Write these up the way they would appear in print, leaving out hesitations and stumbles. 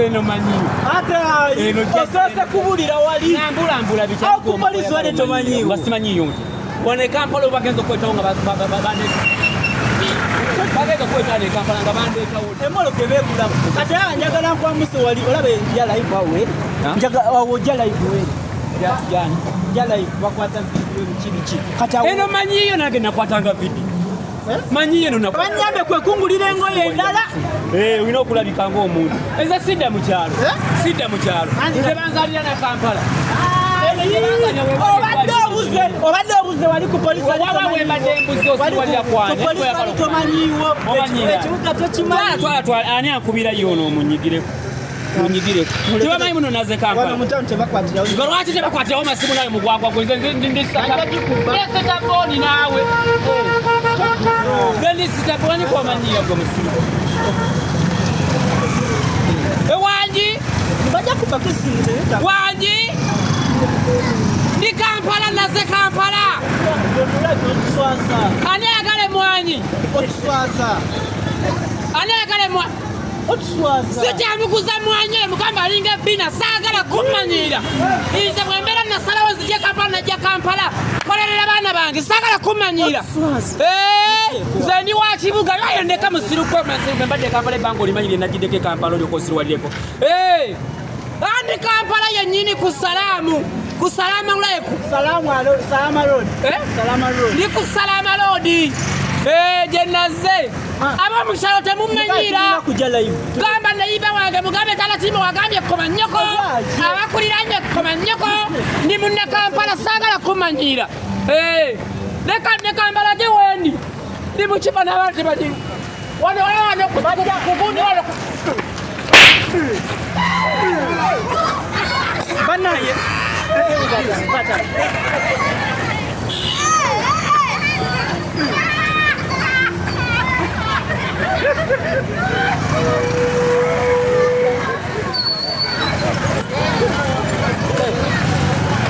Eno manyiwo. Ate osoose kubulira wali. Nambulambula biki? Awo ku poliisi wali tomanyiiwo. Nga simanyiiyo nti. Wano e Kampala bagenza okwetawo nga bagenda okwetawo e Kampala nga bandeetawo. Emmotoka ebeegulamu. Kati awo njagala nkwambuse wali olaba ejja live awo eri. Awo ojja live eri. Ojja live bakwata vidiyo biki biki. Kati awo. Eno manyiiyo nange nakwatanga vidiyo. Manyiiyo eno nakwata. Banyambe kwe kungulira engoye endala. Olina okulabika ng'omuntu. Nze sidda mu kyalo. Sidda mu kyalo. Nze banzaalira na Kampala. Obadde obuze wali ku poliisi. Waba wembadde mbuze osiwalira kwane. Ku poliisi wali tomanyiiwo. Ekibuga tokimanyi. Twala twala ani ankubira yo ono omunyigireko. Munyigireko. Tebamanyi muno naze Kampala. Wano mu town tebakwatirawo. Nga lwaki tebakwatirawo masimu nawe mugwagwa gwe nze ndi sitabooni naawe. Nze ndi sitabooni kwamanyiira gwe musimu. Ewangi. Bajja kubako essimu teyeta. Wangi. Ndi Kampala naze Kampala. Ani ayagala emwanyi? Otuswaza. Ani ayagala emwanyi? Otuswaza. Sikyamuguza mwanyi oyo mugamba alinga ebbina saagala kummanyiira. Nze bwe mbeera nasalawo nzije Kampala najja Kampala. Kolerera baana bange saagala kummanyiira. Nze ndi wa kibuga naye ndeka musiru gwe mbadde Kampala ebbanga olimanyi lye nagiddeko e Kampala olyoka osiruwalireko. Andi Kampala yennyini ku Salaamu. Ku Salama Uleku. Salama Road. Salama Road. Ndi ku Salama Road. Gye nazze. Ab'omukyalo temumanyiira. Gamba neyiba wange mugambe tala timu wagambye koma nnyoko. Abakuliranye koma nnyoko. Ndi munna Kampala saagala kumanyiira. Leka ne Kampala gye wendi. Ndi mu kifa n'abantu tebagiru. Wano wano kugundi wano. Banaye.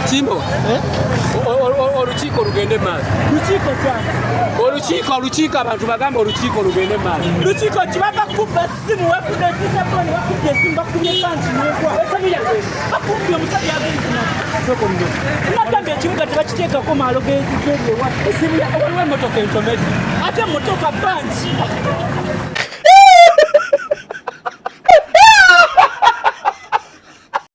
Kimbo. Olukiiko lugende maaso. Lukiiko kyani? Olukiiko abantu bagamba olukiiko lugende maaso. Lukiiko ki bava kubba ssimu wafudde sitabooni bakubye essimu bakubye panti n'egwa. Bakubye omusajja agenze nagwo. Nagambye ekibuga tebakiteekako maalo g'eri ewaffe. Essimu waliwo emmotoka entomedde. Ate emmotoka panti.